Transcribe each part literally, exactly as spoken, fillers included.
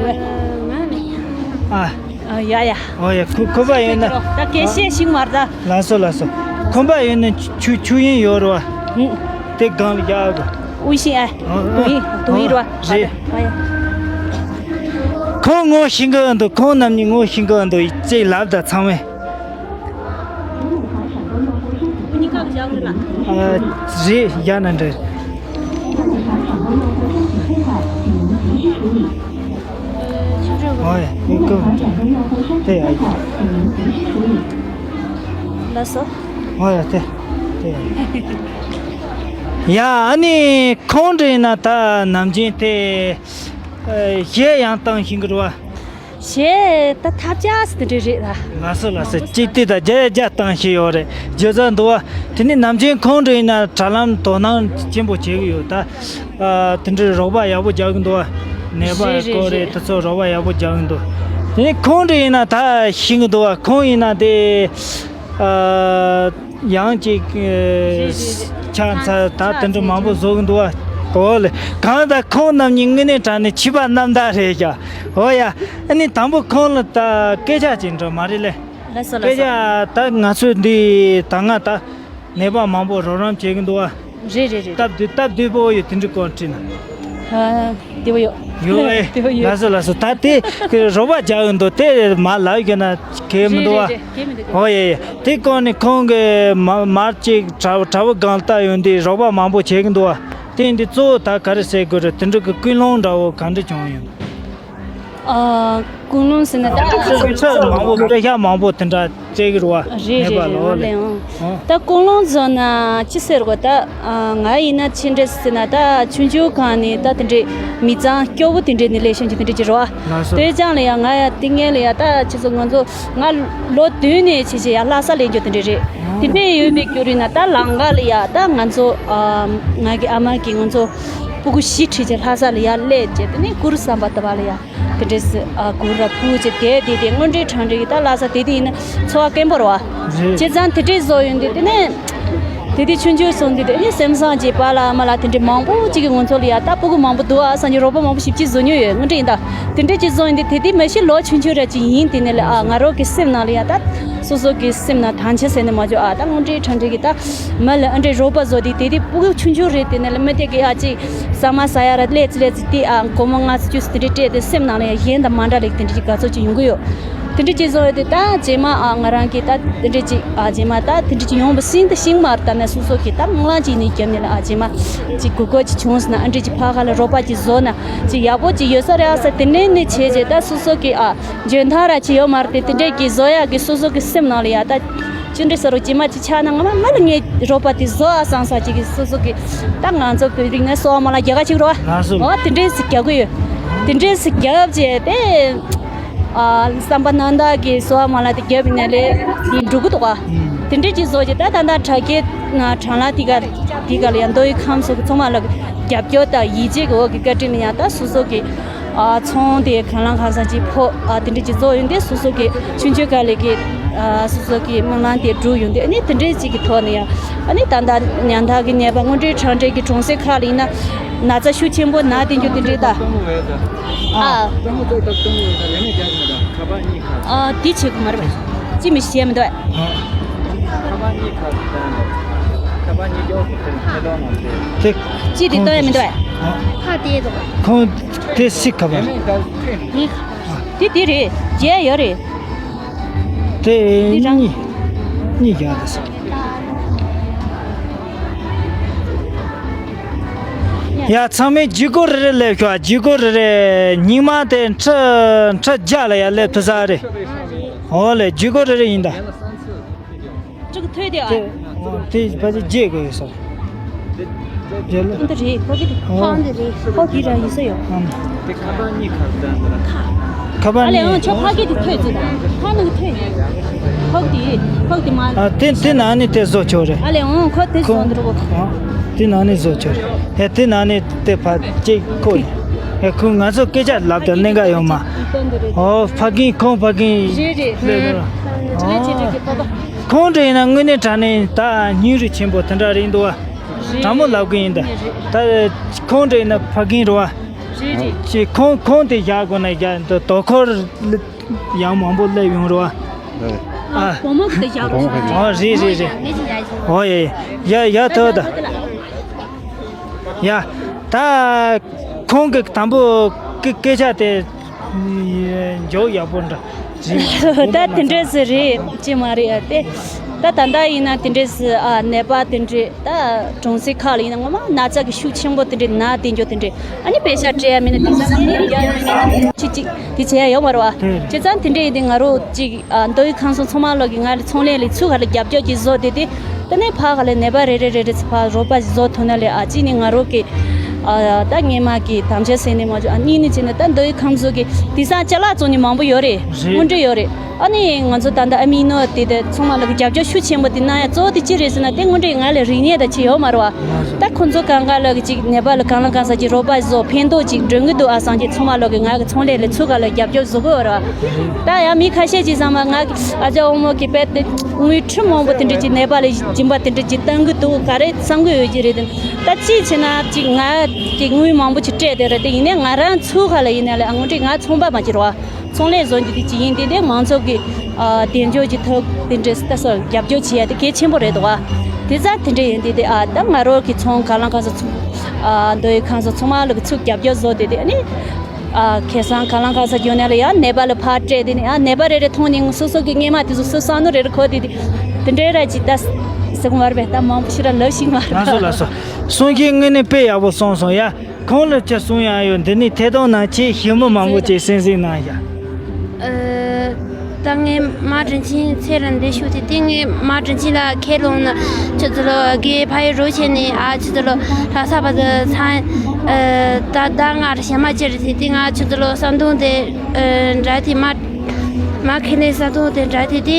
ཨ། ཨ་ཡ་ཡ། ཨོ་ཡ། ཁོ་ཁོམ་པ་ཡོད་ན། ད་སྐད་བཤད་ཤིག་མར་ད། ལགས་སོ་ལགས་སོ། ཁོམ་པ་ཡོད་ན་ཆུ་ཆུ་ཡིན་ཡོད་རེད་བ། ཨུ། དེ་སྒང་ལ་རྒྱག་གོ། ཨུ་ཤི་ཨ། ཨོ་ཨུ་ཡི་ཨོ་དུ་ཡི་རེད་བ། རེད། ཨ་ཡ། ཁོང་ངོ་ཤེས་ཀྱི་འདུག་ཁོང་རྣམ་གཉིས་ངོ་ཤེས་ཀྱི་འདུག་ཅེས་ལབ་ད་ཚང་མས། ཨ། རེད། ཡ་ན་འདྲ། ཨོ་ཡ། མི་ཀུ། དེ་ཡ། ལགས་སོ། ཨོ་ཡ། དེ་དེ་ཡ། ཡ། ཨ་ནི་ཁོང་འདྲ་ཡིན་ན་ད་ནམ་རྒྱུན་དེ་གཞས་ཡང་བཏང་ཤེས་ཀྱི་རེད་བ། གཞས་ད་ཐབས་ཆག་ཙམ་དེ་འདྲ་རེད་ད། ལགས་སོ་ལགས་སོ། གཅིག་དེ་ད་བརྒྱ་བརྒྱ་བཏང་ཤེས་ཡོད་རེད། བརྗོད་ས་འདུག་བ། དེ་ནི་ནམ་རྒྱུན་ཁོང་འདྲ་ཡིན་ན་དྲ་ལམ་དོ་སྣང་ཆེན་པོ་བྱེད་ཀྱི་ཡོད་ད། ཨ། དེ་འདྲའི་རོགས་པ་ཡག་པོ་རྒྱག་གི་འདུག་བ། ནད་པ་རེད་རེད་སྐོར་རེད། རེད། དེ་ཚོ་རོགས་པ་ཡག་པོ་རྒྱག་གི་འདུག་དེ་ནི་ཁོང་འདྲ་ཡིན་ན་ད་ཤེས་ཀྱི་འདུག་བ། ཁོང་ཡིན་ན་དེ། ཨ། ཡང་ཅིག་རེད་རེད་རེད། ཆགས་ཚར། ད་དེ་འདྲ་མང་པོ་བཟོ་གི་འདུག་བ། ཨོ་ལེ། གང་ལྟར་ཁོང་རྣམ་གཉིས་དངོས་གནས་དྲང་གནས་ཕྱི་པ་རྣམ་དག་རེད་ཤག་ཨོ་ཡ། ཨ་ནི་དང་པོ་ཁོང་ལ་ད་སྐད་ཆ་ཅིག་འདྲི་མ་རེད་ལེ། ལགས་སོ་ལགས་སོ། སྐད་ཆ་ད་ང་ཚོས་འདི་ད་ང་ད་ནད་པ་མང་པོ་རོགས་རམ་བྱེད་ཀྱི་འདུག་བ། རེད་རེད་རེད། སྟབས་བདེ་སྟབས་བདེ་པོ་ཡོད། དེ་འདྲའི་སྐོར་དྲིས་ན། ཨ། བདེ་པོ་ཡོད། ཡོད་ཨེ། བདེ་པོ་ཡོད། ལགས་སོ་ལགས་སོ། ད་དེ་རོགས་པ་རྒྱག་གི་འདུག་དེ་མ་ལབ་ཡོད་ན་གལ་མི་འདུག་བ། རེད་རེད་རེད། གལ་མི་འདུག་ཨོ་ཡེ་ཡེ། དེ་སྐོར་ནས་ཁོང་གིས་མ་མར་ཅིག་དྲ་དྲ་བ་སྒང་ལྟ་ཡོང་དུས་རོགས་པ་མང་པོ་བྱེད་ཀྱི་འདུག་བ། དེ་ཡིན་དུས་གཙོ་བོ་ད་ག་རེ་ཟེར་དགོས་རེད། དེ་འདྲ་གི་ཀུན་སློང་འདྲ་བོ་ག་འདྲ་བྱུང་ཡོད། ཨ། ཀུན་སློང་ཟེར་ན་ད་ཚོད་མང་པོ་པེ་ཤ་མང་པོ་དེ་འདྲ་སྤྲད་ཀྱི་རེད་བ། རེད་རེད་རེད། ཨོ་ལེ། ཨང་། ད་ཀུན་སློང་བཟོ་ན་ཅི་ཟེར་དགོས་ད། ཨ། ང་ཡིན་ན་ཅི་འདྲ་ཟེར་ན་ད་ཆུང་ཆུང་སྒང་ནས་ད་དེ་འདྲའི་མི་ཚང་སྐྱོ་བོ་དེ་འདྲ་ནས་སླེབས་བྱུང་གི་དེ་འདྲ་ཅིག་རེད་བ། ལགས་སོ། དེ་ཅང་ལ་ཡ་ང་ཡ་དེ་སྔོན་ལ་ཡ་ད་ཁྱེད་ཚོ་ང་ཚོ་ང་ལོ་བདུན་ནས་བྱས་བྱས་ཡ་ལྷ་ས་སླེབས་རྒྱུ་དེ་འདྲ་རེད། དེ་འདྲ་ཡོད་པའི་རྒྱུ་རེད་ན་ད་ལམ་ཁ་ལ་ཡ་ད་ང་ཚོ། ཨ། ང་གི་ཨ་མ་གིས་ང་ཚོ་སྤུ་གུ་བཞི་ཁྲིད་བྱས་ལྷ་ས་ལ་ཡ་སླེབས་བྱས། དེ་ནས་གུར་ཟམ་པ་ལྟ་བ་ལ་ཡ། དེ་འདྲས་སེ། ཨ། གུར་ར་ཕུབ་བྱས་བསྡད་བསྡད་དེ་དངོས་འབྲེལ་གྲ་སྒྲིག་གི་ད་ལྷ་ས་དེ་དུས་ཡིན་ན་འཚོ་བ་དཀོན་པོ་རེད་བ། རེད། བྱས་ཙང་དེ་འདྲས་བཟོ་ཡོང་དུས་དེ་ནས། དེ་དུས་ཆུང་ཆུང་སོང་དུས་དེ་ནས་སེམས་བཟང་གི་པཱ་ལགས་ཨ་མ་ལགས་དེ་འདྲས་མང་པོ་ཅིག་གིས་ང་ཚོ་ལ་ཡ་ད་སྤུ་གུ་མང་པོ་འདུག་ཨ་བསམ་གྱི་རོགས་པ་མང་པོ་ཞེ་པོ་ཅིག་བཟོ་མྱོང་ཡོད། དངོས་འབྲེལ་ཡིན་ད། དེ་འདྲས་ཅིག་བཟོ་ཡོང་དུས་དེ་དུས་མ་གཞི་ལོ་ཆུང་ཆུང་ར་ཅིག་ཡིན། དེ་ནས་ལ་ཨ་ང་རང་གི་སེམས་ནང་ལ་ཡ་ད་སོ་སོ་གི་སེམས་ནང་དང་ཆ་ཟེར་ནས་མ་འཇོག་ཨ་ད་དངོས་འབྲེལ་གྲ་སྒྲིག་གི་ད་མ་ལ་ཨ་འདྲས་རོགས་པ་བཟོ་དུས་དེ་དུས་སྤུ་གུ་ཆུང་ཆུང་རེད། དེ་ནས་ལ་མི་དེ་གི་ཨ་ཅིག་ཟ་མ་ཟ་ཡ་ར་སླེབས་ཙི་སླེབས་ཙི་དེ་ཨ་སྒོར་མོ་ལྔ་བཅུ་དེ་འདྲས་སྤྲད་དེ་སེམས་ནང་ལ་ཡ་གཞན་དང་མ་འདྲ་ལེགས་དེ་འདྲས་ཀྱི་དགའ་ཚོར་ཅིག་ཡོང་གི་ཡོད། དེ་འདྲས་ཅིག་བཟོ་ཡོད་དེ་ད་རྗེས་མ་ཨ་ང་རང་གིས་ད་དེ་འདྲས་ཅིག་ཨ་རྗེས་མ་ད་དེ་འདྲས་ཅིག་ཡོང་བ་ཤིན་ཏུ་ཤིང་མར་ད་ནས་སོ་སོ་གིས་ད་སྨོན་ལམ་ཅིག་ནས་བརྒྱབ་ནས་ལ་ཨ་རྗེས་མ་ཅིག་དགོས་མཁོ་ཅིག་བྱུང་སོང་ན་ཨ་འདྲས་ཅིག་ཕ་ཁ་ལ་རོགས་པ་ཅིག་བཟོ་ན་ཅིག་ཡག་པོ་ཅིག་ཡོད་ས་རེད་ཨ་ས་དེ་འདྲས་ནས་བྱས་རྗེས་ད་སོ་སོ་གིས་ཨ་འཇོན་ཐང་ར་ཅིག་ཡོད་མ་རེད་དེ་དེ་འདྲས་ཀྱི་བཟོ་ཡག་གི་སོ་སོ་གི་སེམས་ནང་ལ་ཡ་ད་ཅི་འདྲས་ཟེར་རོ་རྗེས་མ་ཅིག་ཆགས་ན་ང་མ་མ་ལ་ངས་རོགས་པ་དེ་བཟོ་ཨ་བསམ་ས་ཅིག་གི་སོ་སོ་གི་ད་ང་ཚོ་བོད་རིགས་ནས་གསོ་བ་མ་ལ་རྒྱ་གར་ཅིག་རོ། ང་ཚོ་ཨོ་དེ་འདྲས་སུ་རྒྱག་གི་ཡོད། དེ་འདྲས་སུ་རྒྱབ་རྗེས་དེ་ཨ་བསམ་པ་རྣམ་དག་གི་གསོ་བ་མ་ལ་དེ་རྒྱབ་ཡིན་ན་ལས་དེ་འགྲོ་གི་འདུག་ག་དེ་འདྲས་ཅིག་བཟོ་རྗེས་ད་ད་ད་དྲ་རྒྱའི་དྲ་ལམ་དེ་ག་དེ་ག་ལ་ཡང་མདོ་དབུས་ཁམས་གསུམ་གི་ཚང་མ་ལ་རྒྱབ་སྐྱོར་དང་ཡིད་ཆེས་ཀྱི་འོག་གི་བཀའ་དྲིན་ལ་ཡང་ད་སོ་སོ་གི་ཨ་ཚོང་དེ་གང་ལ་གང་འཚམ་ཅིག་ཕོག་ཨ་དེ་འདྲས་ཅིག་བཟོ་ཡོང་དུས་སོ་སོ་གི་ཆུང་ཆུང་སྒང་ལས་ཀྱི་ཨ་སོ་སོ་གི་སྨོན་ལམ་དེ་འགྲུབ་ཡོང་དུས་ཨ་ནི་དེ་འདྲས་ཅིག་གི་ཐོག་ནས་ཡང་ཨ་ནི་ད་ལྟ་ཉམ་ཐག་གི་ནད་པ་དངོས་འབྲེལ་དྲང་འབྲེལ་གྱི་གྲོང་གསེབ་ཁག་ལ་ཡིན་ན་ན་ཚ་ཤུགས་ཆེན་པོ་ན་བསྟེན་རྒྱུ་དེ་འདྲས་ད། ཨ། ཨ་དེ་བྱེད་དགོས་མ་རེད་པས། ཅི་མི་ཤེས་མི་འདུག་པས། ཁ་པར་གཉིས་ཁ་ཁ་པར་གཉིས་ཀྱོག་གི་ཐེ་ཐེ་གཏོང་ནང་དེ། དེ་ཅི་དེ་གཏོང་ཡ་མི་འདུག་པས། ཁ་དེ་དང་། ཁོང་དེ་སི་ཁ་པར། ངའི་ཁ་པར། དེ་དེ་རེད། རྒྱལ་ཡོད་རེད། དེ་དེ་རང་གཉིས་གཉིས་རྒྱག་དེ་སི། ཡ་ཚང་མས་ཇུས་འགོད་རེ་རེ་སླེབས་ཤོག་ཇུས་འགོད་རེ་རེ་ཉིན་མ་དེ་ཁྲི་ཁྲི་བརྒྱ་ལ་ཡ་སླེབས་ཐུབ་ས་རེད། འོ་ལེ་ཇུས་འགོད་རེ་རེ་ཡིན་ད། ཅིག་ཐོས་ཏེ་ཨ། དེ་དེ་ཕལ་ཆེར་བརྗེད་དགོས་ཡོད་ས་རེད། བརྗེད་ལ། འདི་རེད་ཁོ་གི་དེ། ཨོ། ཁོ་འདི་རེད། ཁོ་འདི་ར་ཡིན་ས་ཡོད། ཨ། དེ་ཁ་པར་གཉིས་ཁ་བརྡ་འདི་ར། ཁ་པར་ཨ་ལེ་གཉིས། ཨང་ཁྱོད་ཕ་གི་དེ་ཐོས་ཙི་ད། ཕ་ནང་གི་ཐོས། ཁོ་གི་དེ་ཁོ་གི་དེ་མ། ཨ་དེ་དེ་ནང་ནས་དེ་བཟོ་ཆོག་རེད། ཨ་ལེ་ཨང་ཁོ་དེ་ཁོ་བཟོ་འདི་རུ་གོ། ཨ་དེ་ནང་ནས་བཟོ་ཆོག་རེད། ཨེ་དེ་ནང་ནས་དེ་ཕ་གཅིག་ཁོ་ཡིན། ཨེ་ཁོ་ང་ཚོ་སྐད་ཆ་ལབ་དང་གནད་འགག་ཡོད་མ། ཨོ་ཕ་གི་ཁོང་ཕ་གི་རེད་རེད། ལས་ནོ། ཨ་ལེ་ཅི་རེད་གི་པ་པ། ཁོང་འདྲ་ཡིན་ན་དངོས་གནས་དྲང་གནས་ད་སྙིང་རུས་ཆེན་པོ་དེ་འདྲ་རེད་འདུག་བ། དྲང་མོ་ལབ་གི་ཡིན་ད། ད་ཁོང་འདྲ་ཡིན་ན་ཕ་གིན་རེད་བ། རེད་རེད། ཅེས་ཁོང་ཁོང་དེ་བཞག་དགོས་ན་བཞག་འདུག་དོ་ཁོར་ཡང་མང་པོ་སླེབས་ཡོང་རོགས། ཨ། བུ་མོ་གི་དེ་བཞག་དགོས་ཨོ་རེད་རེད་རེད། ངས་ཅི་བཞག་ཞིག་ཨོ་ཡེ་ཡ་ཡ་ཐོ་ད། ཡ། ད་ཁོང་གི་དང་པོ་སྐད་སྐད་ཆ་དེ་མཇུག་ཡག་པོ་འདྲ་རེད། ད་དེ་འདྲས་སུ་རེད་ཅི་མ་རེད་ཨ་དེ། ད་ད་ལྟ་ཡིན་ན་དེ་འདྲས་སུ་ཨ་ནད་པ་དེ་འདྲས་ད་གྲོང་གསེབ་ཁག་ལ་ཡིན་ན་ངོ་མ་ན་ཚ་གི་ཤུགས་ཆེན་པོ་དེ་འདྲས་ན་དེ་འཇོག་དེ་འདྲས་ཨ་ནི་པེ་ཤ་སྤྲད་ཡ་མིན་ན་དེ་ཚ་ནི་ཡ་ཅི་ཅི་དེ་བྱས་ཡ་ཡོད་མ་རེད་བ། བྱས་ཙང་དེ་འདྲས་ཡིན་དེ་ང་རོ་ཅིག་ཨ་མདོ་དབུས་ཁམས་གསུམ་ཚང་མ་ལོག་གི་ང་ལ་ཚོང་ལས་ལས་ཚུགས་ག་ལ་རྒྱབ་སྐྱོར་གྱི་བཟོ་དེ་དེ། དེ་ནས་ཕ་ག་ལ་ནད་པ་རེ་རེ་རེ་རེ་ཚོ་ཕ་རོགས་པ་བཟོ་ཐུབ་ན་ལས་ཨ་གཅིག་ནི་ང་རོ་གི་ཨ་ད་སྔས་མ་གི་དམ་བཅའ་ཟེར་ནས་མ་བྱུང་ཨ་གཉིས་ནི་བྱས་ན་ད་མདོ་དབུས་ཁམས་གསུམ་གི་དེང་སང་ཅ་ལག་བཙོང་ནི་མང་པོ་ཡོད་རེད། རེད། དངོས་འབྲེལ་ཡོད་རེད། ཨ་ནི་ང་ཚོ་ད་ལྟ་ཨ་མི་ནོ་དེ་དེ་ཚང་མ་ལ་གི་རྒྱབ་སྐྱོར་ཤུགས་ཆེན་པོ་དེ་གནང་ཡ་གཙོ་བོ་དེ་ཅི་རེད་ཟེར་ན་དེ་དངོས་འབྲེལ་ང་ལ་རིག་གནས་དང་ཅི་ཡོད་མ་རེད་བ། ད་ཁོ་ཚོ་གང་ག་ལ་གི་ཅིག་ནད་པ་ལ་གང་ལ་གང་ས་ཅིག་རོགས་པ་བཟོ་ཕན་ཐོགས་ཅིག་འདྲོན་གི་འདུག་ཨ་སང་ཅིག་ཚང་མ་ལ་གི་ང་གི་ཚོང་ལས་ལས་ཚུགས་ག་ལ་རྒྱབ་སྐྱོར་བཟོ་གི་ཡོད་རེད་བ། ད་ཡང་མི་ཁ་ཤས་ཅིག་ཚང་མ་ང་གི་ཨ་ཅག་འོ་མོ་གི་དཔེ་དེ་དངུལ་ཁྲི་མང་པོ་དེ་འདྲ་ཅིག་ནད་པ་ལ་སྦྱིན་པ་དེ་འདྲ་ཅིག་བཏང་གི་འདུག་ག་རེ་བསམ་གི་ཡོད་ཀྱི་རེད་དེ། ད་ཅིག་བྱས་ན་ཅིག་ང་ཅིག་དངུལ་མང་པོ་ཅིག་སྤྲད་དེ་རེད་དེ་ཡིན་ནའི་ང་རང་ཚུགས་ག་ལ་ཡིན་ན་ལས་ཨ་ངོ་འདྲི་ང་ཚོང་པ་མ་བྱེད་རོགས། ཚོང་ལས་བཟོ་རྒྱུ་དེ་ཅིག་ཡིན་དེ་དེ་མང་ཚོགས་ཀྱི་ཨ་དལ་འབྱོར་གྱི་ཐོག་དེ་འདྲ་ལྟ་སོགས་རྒྱབ་སྐྱོར་བྱེད་ཡ་དེ་གལ་ཆེན་པོ་རེད་འདུག་ཨ། དེ་ཙང་དེ་འདྲ་ཡིན་དེ་དེ་ཨ་ད་ང་རོ་གི་ཚོང་ག་ལང་གང་ས་ཚོང་ཨ་མདོ་དབུས་ཁམས་ས་ཚང་མ་ལ་གི་ཚུགས་རྒྱབ་སྐྱོར་བཟོ་དེ་དེ་ཨ་ནི། ཨ་ཁེ་སང་ག་ལང་གང་ས་རྒྱུ་ནས་ལ་ཡང་ནད་པ་ལ་ཕར་སྤྲད་དེ་ནི་ཨ་ནད་པ་རེ་རེ་མཐོང་ནས་སོ་སོ་གི་སྔས་མ་དེ་ཚོ་སོ་སོ་ནོ་རེ་རེ་གོ་དེ་དེ་དེ་འདྲའི་ར་ཅིག་ད་སེ་གོ་མར་བས་ད་མང་པོ་ཞིག་ར་ལབ་ཤིག་མ་རེད། ལགས་སོ་ལགས་སོ། གསུང་མཁན་དངོས་གནས་དཔེ་ཡག་པོ་གསུངས་སོང་ཡ། ཁོང་ལ་ཅི་གསུང་ཡ་ཡོད་འདི་ནི་ཐད་གཏོང་ནང་ཆེས་ཞིབ་མོ་མང་པོ་ཅིག་གསན་གཟིགས་གནང་ཡ། ཨ། ད་ངས་མ་དྲིན་ཆེན་ཚེ་རིང་འདི་ཤུགས་ཏེ་དེ་ངས་མ་དྲིན་ཆེན་ལ་ཁས་ལོང་ན་ཆུ་ཚོད་ལོ་དགེ་ཕ་ཡི་རོ་ཆེ་ནས་ཨ་ཆུ་ཚོད་ལོ་ལྷ་ས་བ་དུ་ཚང་ཨ་ད་ད་ང་ར་ཞ་མ་ཅེར་ཏེ་དེ་ང་ཆུ་ཚོད་ལོ་ས་འདུང་དེ་ཨ་འདྲ་དེ་མ་མ་ཁེ་ནས་ས་འདུང་དེ་འདྲ་དེ་དེ།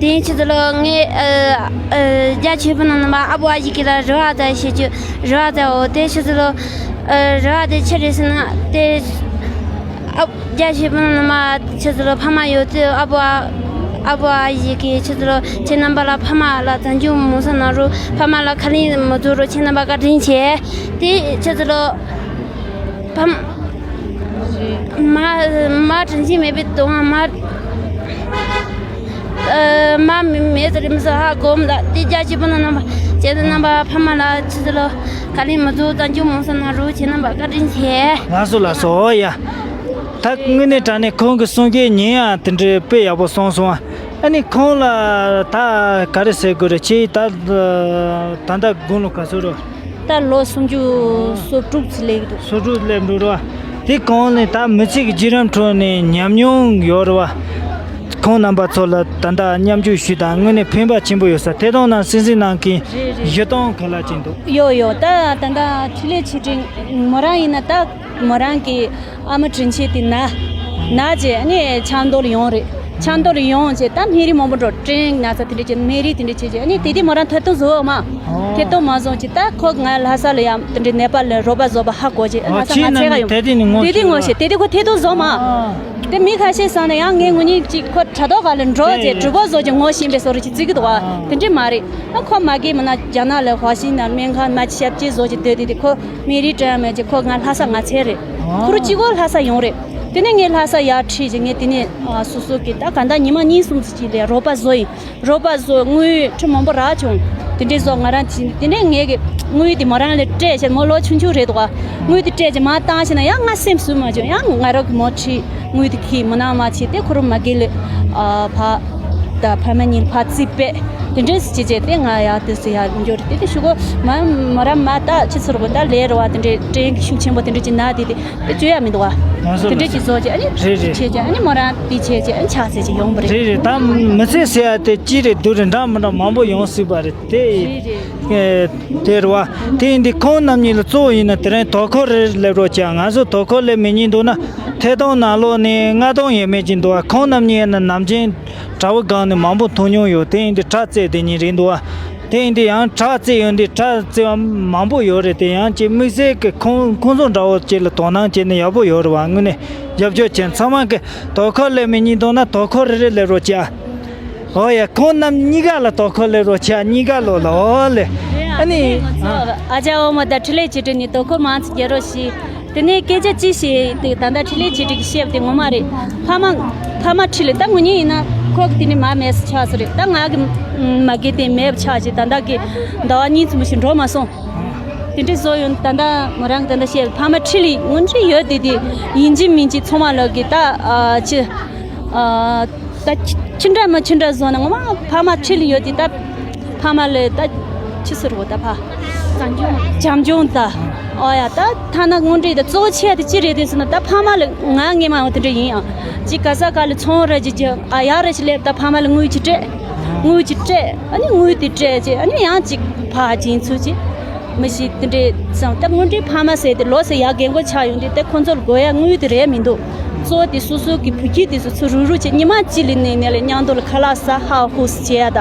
དེ་ཆུ་ཚོད་ལོ་ངས་ཨ་ཨ་རྒྱ་ཆེ་བུ་ནང་ནང་མ་ཨ་བོ་ཨ་ཡི་གི་ལ་རི་བ་ཙ་ཞེ་ཆུ་རི་བ་ཙ་འོ་དེ་ཆུ་ཚོད་ལོ་ཨ་རི་བ་དེ་ཆི་རེད་ཟེར་ན་དེ་ཨ་རྒྱ་ཆེ་བུ་ནང་ནང་མ་ཆུ་ཚོད་ལོ་ཕ་མ་ཡོད་དུས་ཨ་བོ་ཨ་ཨ་བོ་ཨ་ཡི་གི་ཆུ་ཚོད་ལོ་ཁྱེད་རྣམ་པ་ལ་ཕ་མ་ལ་བཙན་སྐྱོང་མོ་ས་ན་རུ་ཕ་མ་ལ་ཁ་ལིང་མ་བཟོ་རུ་ཁྱེད་རྣམ་པ་བཀའ་དྲིན་ཆེ། དེ་ཆུ་ཚོད་ལོ། ཕམ། མ་མ་དྲིན་ཆེན་མེད་པའི་དོན་མ། ཨ་མ་མེད་དུ་རིམ་ས་ཧ་གོམ་ད་དེ་རྒྱ་ཆེ་པོ་ན་རྣམ་པ་ཁྱེད་རྣམ་པ་ཕ་མ་ལ་ཆུ་ཚོད་ལོ་ག་ལེ་མ་བཟོ་ད་འཇུ་མོ་ས་ན་རུ་ཁྱེད་རྣམ་པ་བཀའ་དྲིན་ཆེ། ལགས་སོ་ལགས་སོ་ཨོ་ཡ། ད་དངོས་གནས་དྲང་གནས་ཁོང་གི་གསུང་སྐད་ཉན་ཡང་དེ་འདྲའི་དཔེ་ཡག་པོ་གསུངས་སོང་ཨ། ཨ་ནི་ཁོང་ལ་ད་ག་རེ་ཟེར་དགོས་རེད་ཁྱེད་ད་ད་ལྟ་དགུང་ལོ་ག་ཚོད་རེད། ད་ལོ་སུམ་ཅུ་སོ་དྲུག་ཙམ་སླེབས་འདུག་སོ་དྲུག་སླེབས་འདུག་རེད་བ། དེ་གོང་ནས་ད་མི་ཚེ་གི་བརྒྱུད་རིམ་ཁྲོད་ནས་ཉམས་མྱོང་ཡོད་རེད་བ། ཁོང་རྣམ་པ་ཚོ་ལ་ད་ལྟ་མཉམ་ཞུགས་ཞུས་དང་དངོས་གནས་ཕན་པ་ཆེན་པོ་ཡོད་ས་དེ་དང་ནང་སེམས་སེམས་ནང་གི་རེད་རེད། བཞི་སྟོང་ག་ལ་ཅིག་འདུག་ཡོད་ཡོད་ད་ད་ལྟ་འཕྲིན་ལས་ཆེ་འབྲིང་མོ་རང་ཡིན་ན་ད་མོ་རང་གི་ཨ་མ་དྲིན་ཆེན་དེ་ན་ན་རྗེས་ཨ་ནི་ཆབ་མདོ་ལ་ཡོང་རེད། ཆབ་མདོ་ལ་ཡོང་རྗེས་ད་སྨན་རིན་མང་པོ་འགྲོ་ཀྲེན་ན་ཚ་དེ་འདྲ་བྱས་སྨན་རིན་དེ་འདྲ་བྱས་རྗེས་ཨ་ནི་དེ་དུས་མོ་རང་ཐད་གཏོང་བཟོ་འོ་མ་ཐད་གཏོང་མ་བཟོ་ཅིག་ད་ཁོ་ང་ལྷ་ས་ལ་ཡང་དེ་འདྲའི་ནད་པ་ལ་རོགས་པ་བཟོ་བ་ཧ་གོ་རྗེས་ལྷ་ས་ང་ཚད་ག་ཡོང་དེ་དུས་ནི་ངོ་དེ་དུས་ངོ་ཤེས་དེ་དུས་ཁོ་ཐད་གཏོང་བཟོ་མ་དེ་མི་ཁ་ཤས་སང་ན་ཡང་ངའི་ངོ་ཉིད་ཅིག་ཁོ་དྲ་ཐོག་ག་ལ་འགྲོ་རྗེས་གྲུ་པ་བཟོ་རྗེས་ངོ་ཤེས་པའི་བཟོ་རུ་ཅིག་བརྩི་གི་འདུག་བ་དེ་འདྲ་མ་རེད། ཨ་ཁོ་མ་གི་མིན་ན་རྒྱ་ནག་ལ་ཧྭ་ཤིན་ན་སྨན་ཁང་མ་ཅི་ཞབས་ཕྱི་བཟོ་ཅིག་སྡོད་དེ་དེ་ཁོ། མི་རིགས་གྲས་མེད་ཅེས་ཁོ་ང་ལྷ་ས་ང་ཚེ་རེད། ཁོ་རུ་གཅིག་གོ་ལྷ་ས་ཡོང་རེད། དེ་ནས་ངས་ལྷ་ས་ཡར་ཁྲིད་ཅིག་ངས་དེ་ནས་ཨ་སོ་སོ་གི་ད་ག་ད་ཉི་མ་གཉིས་གསུམ་ཙམ་ཅིག་ལས་རོགས་པ་བཟོ་ཡིན། རོགས་པ་བཟོ་དངུལ་ཁྲི་མང་པོ་རག་བྱུང་། དེ་འདྲས་བཟོ་ང་རང་བྱིན་དེ་ནས་ངས་གི་དངུལ་དེ་མོ་རང་ལ་སྤྲད་བྱས་མོ་ལོ་ཆུང་ཆུང་རེད་འདུག་ག་དངུལ་དེ་སྤྲད་བྱས་མ་བཏང་བྱས་ན་ཡང་ང་སེམས་སུ་མ་བྱུང་ཡང་ང་རང་གི་མོ་ཁྲིད་དངུལ་དེ་ཁྱི་མོ་ནང་མ་བྱས་ཏེ་ཁོ་རུ་མ་གི་ལས་ཨ་ཕ། ད་ཕ་མ་གཉིས་ཕར་རྩིས་པས་དེ་འདྲས་སུ་བྱས་བྱས་ཏེ་ང་ཡག་དེ་སུ་ཡག་འབྱོར་དེ་དེ་ཤུ་གོ་མ་མ་ར་མ་ད་ཆི་ཚུར་གོ་ད་ལས་རོ་བ་དེ་འདྲས་དྲན་གི་ཤུགས་ཆེན་པོ་དེ་འདྲས་ཀྱི་ན་དེ་དེ་དེ་བཅོས་ཡ་མི་འདུག་བ། དེ་འདྲས་ཀྱི་བཟོ་བྱས་ཨ་ནི་རེད་རེད། བྱས་བྱས་ཨ་ནི་མོ་རང་དེ་བྱས་བྱས་ཨ་ནི་ཆགས་ཚད་ཅིག་ཡོང་བ་རེད། རེད་རེད་ད་མི་ཚེ་ཟེར་ཡ་དེ་ཅི་རེད་དུ་རེད་འདྲ་མི་འདྲ་མང་པོ་ཡོང་སྲིད་པ་རེད་དེ། རེད་རེད། དེ་རེད་བ། དེ་ཡིན་དུས་ཁོང་རྣམ་གཉིས་ལ་གཙོ་བོ་ཡིན་ན་དེ་རིང་དོ་ཁུར་རེ་སླེབས་རོགས་བྱས་ང་ཚོ་དོ་ཁུར་སླེབས་མི་ཉན་འདུག་ན་ཐད་གཏོང་ནང་ལོགས་ནས་ལྔ་སྟོང་ཡས་མས་ཀྱི་འདུག་བ། ཁོང་རྣམ་གཉིས་ཡིན་ན་ནམ་རྒྱུན་དྲ་བ་སྒང་ནས་མང་པོ་མཐོང་མྱོང་ཡོད། དེ་ཡིན་དུས་དྲ་རྩེ་དེ་གཉིས་རེད་འདུག་བ། དེ་ཡིན་དུས་ཡང་དྲ་རྩེ་ཡོང་དུས་དྲ་རྩེ་བ་མང་པོ་ཡོད་རེད། དེ་ཡང་ཅིག་དམིགས་བསལ་གྱི་ཁོང་ཁོང་ཚོ་འདྲ་བོ་ཅིག་ལ་དོ་སྣང་བྱས་ནས་ཡག་པོ་ཡོད་རེད་བ། དངོས་གནས་རྒྱབ་སྐྱོར་བྱས་ཚང་མ་གི་དོ་ཁུར་སླེབས་མི་ཉན་འདུག་ན་དོ་ཁུར་རེ་རེ་སླེབས་རོགས་བྱས། ཨོ་ཡ། ཁོང་རྣམ་གཉིས་ཀ་ལ་དོ་ཁུར་སླེབས་རོགས་བྱས། གཉིས་ཀ་ལོ་ལ་ཨོ་ལེ། རེད་ཨ། ཨ་ནི། ཨ་ཅག་འོ་མ་དང་འཕྲིན་ལས་ཆེ་གྲས་ནས་དོ་ཁུར་མང་ཙམ་རྒྱག་རོགས་ཞུ། དེ་ནས་སྐད་ཆ་ཅི་བཤད་དེ་ད་ལྟ་འཕྲིན་ལས་ཆེ་གྲས་ཀྱིས་བཤད་པ་དེ་ངོ་མ་རེད། ཕ་མ། ཕ་མ་ཁྲིད་ལ་ད་ངོ་ཉིད་ཡིན་ན་ཁོ་གི་དེ་ནས་མ་མེད་ས་ཆགས་ས་རེད། ད་ང་གི་མ་གི་དེ་མེད་པ་ཆགས་ཅིག་ད་ལྟ་གི་ཟླ་བ་གཉིས་ཙམ་ཞིག་འགྲོ་མ་སོང་། དེ་འདྲའི་བཟོ་ཡོང་ད་ལྟ་མོ་རང་གི་ད་ལྟ་བཤད་ཕ་མ་ཁྲིད་ལ་ངོ་འཕྲོད་ཡོད་དེ་དེ་ཡིན་གཅིག་མིན་གཅིག་ཚང་མ་ལོག་གི་ད་ཨ་ཅི་ཨ། ད་ཅི་འདྲ་མ་ཅི་འདྲ་བཟོ་ན་ངོ་མ་ཕ་མ་ཁྲིད་ལ་ཡོད་དེ་ད་ཕ་མ་ལ་ད་ཅི་ཟེར་བ་ད་ཕ། བྱམས་སྐྱོང་། བྱམས་སྐྱོང་ད། ཨོ་ཡ་ད་ཐ་ན་དངོས་འབྲེལ་ད་གཙོ་བོ་ཆེ་དེ་ཅི་རེད་དེ་ཟེར་ན་ད་ཕ་མ་ལ་ང་ངེས་མ་འོ་དེ་འདྲ་ཡིན་ཨ། ཅི་ག་ས་ག་ལ་ཚོང་ར་ཅི་ཅི་ཨ་ཡ་ར་ཅི་སླེབས་ད་ཕ་མ་ལ་དངུལ་ཅི་སྤྲད། དངུལ་ཅི་སྤྲད་ཨ་ནི་དངུལ་དེ་སྤྲད་ཅི་ཨ་ནི་ཡང་ཅིག་ཕ་ཅིན་ཚུ་ཅི། མི་ཞིག་དེ་འདྲས་ཙང་ད་དངོས་འབྲེལ་ཕ་མ་ཟེར་དེ་ལོ་ཟེར་ཡག་རྒན་གོག་ཆགས་ཡོང་དུས་དེ་ཁོ་ཚོར་དགོས་ཡ་དངུལ་དེ་རེད་མི་འདུག་གཙོ་བོ་དེ་སོ་སོ་གི་བུ་སྐྱེས་དེ་ཚོ་ཚུར་རུག་རུག་བྱས་ཉི་མ་གཅིག་ལ་གནས་ནས་ལས་མཉམ་དུ་ལ་ཁ་ལག་ཟ་ཧ་ཧུ་སི་བྱེད་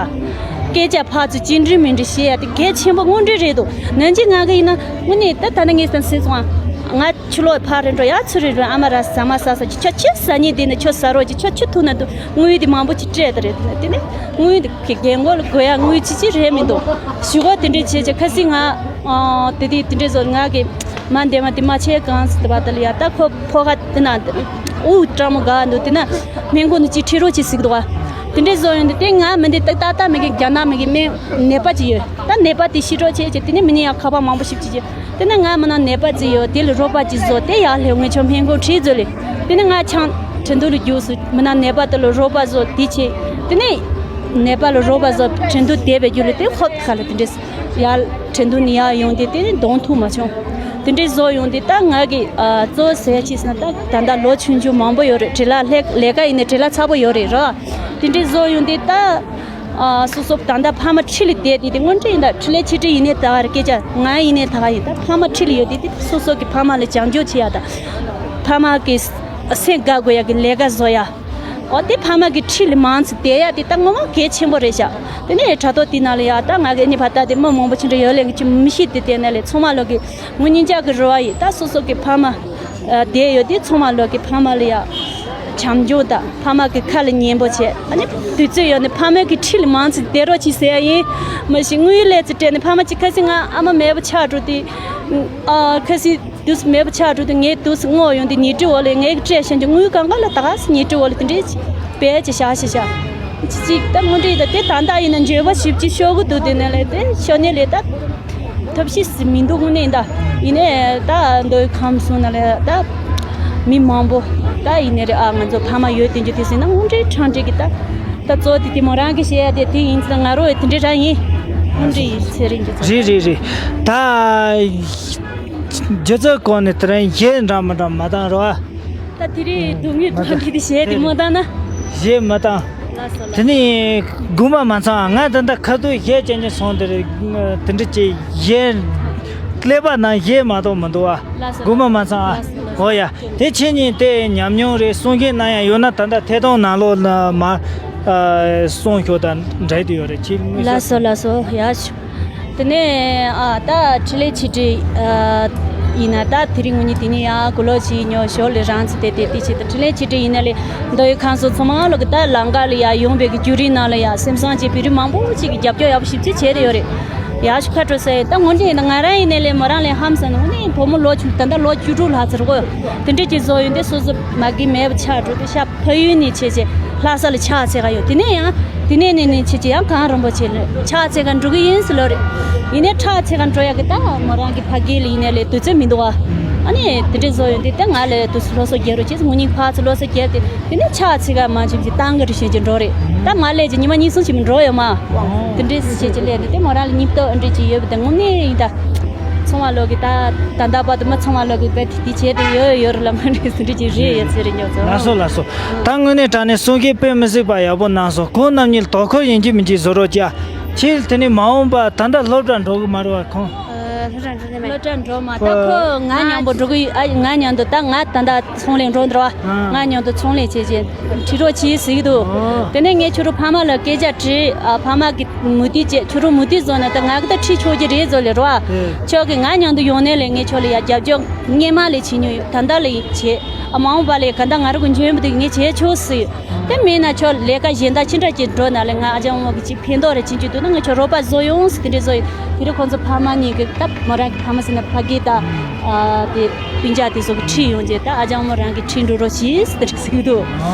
ཡ་ད། སྐད་ཆ་ཕར་ཚུར་ཅི་འདྲ་མི་འདྲ་བཤད་ཡ་དེ་གལ་ཆེན་པོ་དངོས་འབྲེལ་རེད་འདུག་ནན་ཅི་ང་གི་ཡིན་ན་དངོས་གནས་ད་ད་ནི་ངས་བསམ་སྲིད་སོང་ང་། ཕྱི་ལོགས་ཕར་རེ་འགྲོ་ཡ་ཚུར་རེ་འགྲོ་ཨ་མ་ར་ཟ་མ་ཟ་ཟ་ཅི་ཁྱོད་ཆི་ཟ་ཉེ་དེ་ནི་ཁྱོད་ཟ་རོགས་ཅི་ཁྱོད་ཆི་ཐུག་ན་འདུག་དངུལ་དེ་མང་པོ་ཅིག་སྤྲད་དེ་རེད་དེ་ནི་དངུལ་དེ་གི་རྒན་གོག་ལ་དགོས་ཡ་དངུལ་ཅི་ཅི་རེད་མི་འདུག་ཞུ་གོ་དེ་འདྲས་བྱས་བྱས་ཁ་སིག་ང་ཨ་དེ་དེ་དེ་འདྲས་བཟོ་ང་གི་མ་འདས་མ་དེ་མ་ཆེ་གང་སི་དེ་བ་དེ་ལ་ཡ་ད་ཁོ་ཕོ་ཁ་དེ་ན་དབུགས་སྐྲག་མོ་ག་འདུག་དེ་ན་སྨན་ཁང་དུ་ཅིག་ཁྲིད་རོགས་ཅིག་ཟིག་འདུག་བ། དེ་འདྲས་བཟོ་ཡོང་དུས་དེ་ང་མི་འདི་ཏག་ཏག་ཏག་མི་གི་རྒྱ་ནག་མི་གི་སྨན་ནད་པ་ཅིག་ཡོད་ད་ནད་པ་དེ་ཤི་གྲོགས་བྱས་བྱས་དེ་ནས་མི་ནི་ཡང་ཁ་པར་མང་པོ་ཞིབ་ཅིག་བྱས། དེ་ནས་ང་མི་ནང་ནད་པ་ཅིག་ཡོད་དེ་ལ་རོགས་པ་ཅིག་བཟོ་དེ་ཡར་ལྷོད་ངས་ཆོ་སྨན་ཁང་ཁྲིད་བཟོ་ལེ། དེ་ནས་ང་ཆང་ཁྲིན་ཏུ་ལ་རྒྱུགས་སུ་མི་ནང་ནད་པ་དེ་ལ་རོགས་པ་བཟོ་དེ་བྱས། དེ་ནས་ནད་པ་ལ་རོགས་པ་བཟོ་ཁྲིན་ཏུ་བསྡད་པའི་རྒྱུ་ལ་དེ་ཧོབ་ཁ་ལ་དེ་འདྲས་ཡར་ཁྲིན་ཏུ་ནས་ཡར་ཡོང་དེ་དེ་ནས་གདོང་ཐུག་མ་བྱུང་། དེ་འདྲས་བཟོ་ཡོང་དེ་ད་ང་གི་ཨ་གཙོ་བོ་ཟེར་ཡ་ཅིག་ཟེར་ན་ད་ད་ལྟ་ལོ་ཆུང་ཆུང་མང་པོ་ཡོད་རེད་བྲེལ་ལ་ལས་ལས་ཀ་ཡིན་ནའི་བྲེལ་ལ་ཚ་པོ་ཡོད་རེད་ར། དེ་འདྲས་བཟོ་ཡོང་དེ་ད། ཨ་སོ་སོ་ད་ལྟ་ཕ་མ་ཁྲིད་ལ་བསྡད་དེ་དེ་དངོས་འབྲེལ་ཡིན་ད་འཕྲིན་ལས་ཆེ་གྲས་ཡིན་ནའི་ད་ག་རེ་སྐད་ཆ་ང་ཡིན་ནའི་ད་ག་ཡིན་ད་ཕ་མ་ཁྲིད་ལ་ཡོད་དེ་དེ་སོ་སོ་གི་ཕ་མ་ལ་བྱམས་སྐྱོང་བྱེད་ཡ་ད། ཕ་མ་གི་སེམས་དགའ་དགོས་ཡ་གི་ལས་ཀ་བཟོ་ཡ། འོ་དེ་ཕ་མ་གི་ཁྲིད་ལ་མང་ཙམ་བསྡད་ཡ་དེ་ད་ངོ་མ་གལ་ཆེན་པོ་རེད་ཤག་དེ་ནས་དྲ་ཐོག་དེ་ནང་ལ་ཡ་ད་ང་གི་ཨ་ནི་ཕ་ད་དེ་མི་མང་པོ་ཅིག་འདྲ་ཡོད་ལས་ཀྱི་མི་ཤེས་དེ་དེ་ནས་ལས་ཚང་མ་ལོག་གི་ངུ་སྙིང་རྗེ་གི་རེ་བ་ཡིན་ད་སོ་སོ་གི་ཕ་མ། བསྡད་ཡོད་དེ་ཚང་མ་ལོག་གི་ཕ་མ་ལ་ཡ། བྱམས་སྐྱོང་དང་ཕ་མ་གི་ཁ་ལ་ཉན་པོ་བྱས་ཨ་ནི་དུས་ཚོད་ཡོད་ནི་ཕ་མ་གི་ཁྲིད་ལ་མང་ཙམ་བསྡད་རོགས་གྱིས་ཟེར་ཡ་ཡིན། མ་གཞི་དངུལ་ལས་ཙི་སྤྲད་ནི་ཕ་མ་གཅིག་ཁ་སི་ང་ཨ་མ་མེད་པ་ཆགས་འགྲོ་དེ། ཨ་ཁ་སི་དུས་མེད་པ་ཆགས་འགྲོ་དེ་ངའི་དུས་སྔོ་ཡོང་དེ་ཉལ་ཁྲི་འོག་ལ་ངའི་སྤྲད་བཞིན་གྱི་དངུལ་གང་ག་ལ་ད་ག་སི་ཉལ་ཁྲི་འོག་ལ་དེ་འདྲས་བས་ཅི་བཞག་ཤི་བཞག་ཅི་ཅིག་ད་དངོས་འབྲེལ་ད་དེ་ད་ལྟ་ཡིན་ན་འགྱོད་པ་ཞིབ་ཅིག་ཤོར་གི་འདུག་དེ་ནས་ལས་དེ་ཤོར་ནས་ལས་ད། ཐབས་ཤེས་སུ་མི་འདུག་དངོས་གནས་ད། ཡིན་ནའི་ད་མདོ་དབུས་ཁམས་གསུམ་ན་ལ་ད། མི་མང་པོ་ད་ཡིན་ནའི་རེད་ཨ་ང་ཚོ་ཕ་མ་ཡོད་དེ་འཇུ་དེ་ཟིན་ན་དངོས་འབྲེལ་ཁྲང་འབྲེལ་གི་ད། ད་གཙོ་དེ་དེ་མོ་རང་གི་བཤད་ཡ་དེ་དེ་ཡིན་ཙང་ང་རོ་དེ་འདྲའི་རང་ཡིན། དངོས་འབྲེལ་ཡིན་ཚེ་རིང་གི་ཚོ། རེད་རེད་རེད། ད། སྒྱུ་རྩལ་སྐོར་ནས་དེ་རིང་གཞས་འདྲ་མི་འདྲ་མ་བཏང་རོགས་ཨ། ད་དེ་རིང་སྡུག་བསྔལ་མ་ཐོག་གི་དེ་བཤད་དེ་མོ་ད་ན། གཞས་མ་བཏང་། ལགས་སོ་ལགས། དེ་ནས་དགོངས་པ་མ་ཚོམ་ང་ད་ལྟ་ཁ་ཐུག་གཞས་ཅན་ཅན་སོང་དེ་རེད། དེ་འདྲ་ཅིག་གཞས་ཀླད་པ་ནང་གཞས་མ་གཏོགས་མི་འདུག་ཨ། ལགས་སོ་དགོངས་པ་མ་ཚོམ་ཨ། ལགས་སོ་ལགས་སོ། ཨོ་ཡ། དེ་ཁྱེད་གཉིས་དེ་ཉམས་མྱོང་རེད་གསུང་མཁན་ན་ཡང་ཡོད་ན་ད་ལྟ་ཐད་གཏོང་ནང་ལོགས་ལ་མ་གསུང་ཤོག་དང་འབྲེལ་དུ་ཡོད་རེད་ཁྱེད་དངོས་ལགས་སོ་ལགས་སོ་ཡ། དེ་ནས་ཨ་ད་འཕྲིན་ལས་ཆེ་གྲས་ཨ་ཡིན་ན་ད་དེ་རིང་ངུ་ཉིད་དེ་ནས་ཡང་གུ་ལོ་ཞིག་ཉོ་ཞོར་ལས་རང་ཚོ་དེ་དེ་དེ་ཆེད་དུ་འཕྲིན་ལས་ཆེ་གྲས་ཡིན་ན་ལས་མདོ་དབུས་ཁམས་གསུམ་ཚང་མ་ལོག་གི་ད་ལམ་ཁ་ལ་ཡ་ཡོང་བའི་གི་བརྒྱུད་རིམ་ནང་ལ་ཡ་སེམས་བཟང་ཅིག་བོད་རིགས་མང་པོ་ཅིག་གི་རྒྱབ་སྐྱོར་ཡག་པོ་ཞིབ་ཅིག་བྱས་ཏེ་ཡོད་རེད། ཡག་ཤོས་ཁ་སྤྲོད་ཟེར་ད་ངོ་འདྲི་ཡིན་ན་ང་རང་ཡིན་ནའི་ལས་མོ་རང་ལས་ཧམ་ཟེར་ན་ངོ་ནས་བུ་མོ་ལོ་ཆུང་ད་ལྟ་ལོ་བཅུ་དྲུག་ལྷག་ཙམ་རེད་གོ། དེ་འདྲས་ཀྱི་བཟོ་ཡོད་འདི་སོ་སོ་མ་གི་མེད་པ་ཆགས་འགྲོ་དེ་ཤ་ཕ་ཡུལ་ནས་བྱས་བྱས་ལྷ་ས་ལ་ཕྱག་འཚལ་ག་ཡོད། དེ་ནས་ཡང་དེ་ནས་ནས་ནས་བྱས་བྱས་ཡང་གངས་རིན་པོ་ཆེ་ལ་ཕྱག་འཚལ་ག་འགྲོ་གི་ཡིན་ཟེར་ལོ་རེད། ཡིན་ནའི་ཕྱག་འཚལ་ག་འགྲོ་ཡག་གི་ད་མོ་རང་གི་ཕ་གི་ལ་ཡིན་ནའི་ལས་དུས་ཚོད་མི་འདུག་ཨ། ཨ་ནི་དེ་འདྲས་བཟོ་ཡོད་འདི་ད་ང་ལ་དུས་སུ་སློབ་གསོ་རྒྱག་རོགས་བྱས་ངུ་ཉིན་ཕར་ཚུར་སློབ་གསོ་རྒྱག་དེ་དེ་ནས་ཕྱག་འཚལ་ག་མ་བྱུང་གི་ཏང་གི་རེ་བཞིན་གྱི་འགྲོ་རེད། ད་མ་ལས་ཀྱི་ཉི་མ་གཉིས་གསུམ་ཞིག་མི་འགྲོ་ཡོད་མ། དེ་འདྲས་སུ་བྱས་ཀྱི་ལས་འདི་ད་མོ་རང་ལ་སྙིང་སྟོབས་ཨ་འདྲས་ཀྱི་ཡོད་པ་དེ་ངོ་མ་ཡིན་ད། ཚོང་བ་ལོག་གི་ད་ད་ད་པ་དུ་མ་ཚོང་བ་ལོག་གི་བེད་དེ་བྱས་ཏེ་ཡོད་ཡོད་རེད་ལ་མ་རེད་ཟེར་འདྲི་ཅིག་རེད་ཡོད་ཚེ་རིང་ཉོ་ཚོ། ལགས་སོ་ལགས་སོ། ད་དངོས་གནས་དྲང་གནས་གསུང་མཁན་དཔེ་མི་སྲིད་པ་ཡག་པོ་གནང་སོང་ཁོང་རྣམ་གཉིས་དོ་ཁུར་ཡིན་གཅིག་མིན་གཅིག་བཟོ་རོགས་བྱ། ཁྱེད་དེ་ནས་མ་འོངས་པ་ད་ལྟ་སློབ་གྲྭ་འགྲོ་གི་མ་རེད་བ་ཁོང་། ཨ། སློབ་གྲྭ་འགྲོ་ནས་མ་ སློབ་གྲྭ་འགྲོ་མ་ད་ཁོ་ང་མཉམ་པོ་འགྲོ་གི་ཨ། ང་མཉམ་དུ་ད་ང་ད་ད་ཚོང་ལས་འགྲོ་འདུག་བ། ང་མཉམ་དུ་ཚོང་ལས་བྱེད་ཅེས་ཁྲིད་རོགས་གྱིས་ཟེར་གི་འདུག་དེ་ནས་ངས་ཁྱོད་རང་ཕ་མ་ལ་སྐད་ཆ་དྲིས། ཨ། ཕ་མ་གི་མུ་མཐུད་བྱས། ཁྱོད་རང་མུ་མཐུད་བཟོ་ན་ད་ང་གི་ད་ཁྲིད་ཆོག་གི་རེད་བཟོ་ལས་རོ། ཨ། ཁྱོད་ཀྱིས་ང་མཉམ་དུ་ཡོང་ནས་ལས་ངས་ཁྱོད་ལ་ཡ་རྒྱབ་སྐྱོར་སྔས་མ་ལས་བྱེད་མྱོང་ཡོད། ད་ད་ལས་བྱེད། ཨ། མ་འོངས་པ་ལས་ག་ད་ང་རང་གི་འཇོན་པོ་དེ་ངས་བྱེད་ཆོག་ཟེར། དེ་མིན་ན་ཁྱོད་ལས་ཀ་གཞན་དག་ཅི་འདྲ་ཅིག་འགྲོ་ན་ལས་ང་ཨ་ཅག་མོ་གི་ཅིག་ཕན་ཐོགས་རེ་ཅིག་ཅིག་འདུག་ན་ང་ཁྱོད་རོགས་པ་བཟོ་ཡོང་ཟེར་དེ་འདྲ་བཟོ་ཡོད། དེ་རིང་ཁོང་ཚོ་ཕ་མ་གཉིས་ཀྱིས་ད་མོ་རང་གི་ཕ་མ་ཟེར་ན་ཕ་གི་ད། ཨ། དེ་སྤུན་ཀྱག་དེ་ཚོ་གི་ཁྲིད་ཡོང་རྗེས་ད་ཨ་ཅག་མོ་རང་གི་ཁྲིད་འགྲོ་རོགས་གྱིས་ཟེར་དེ་འདྲ་ཟེར་གི་འདུག་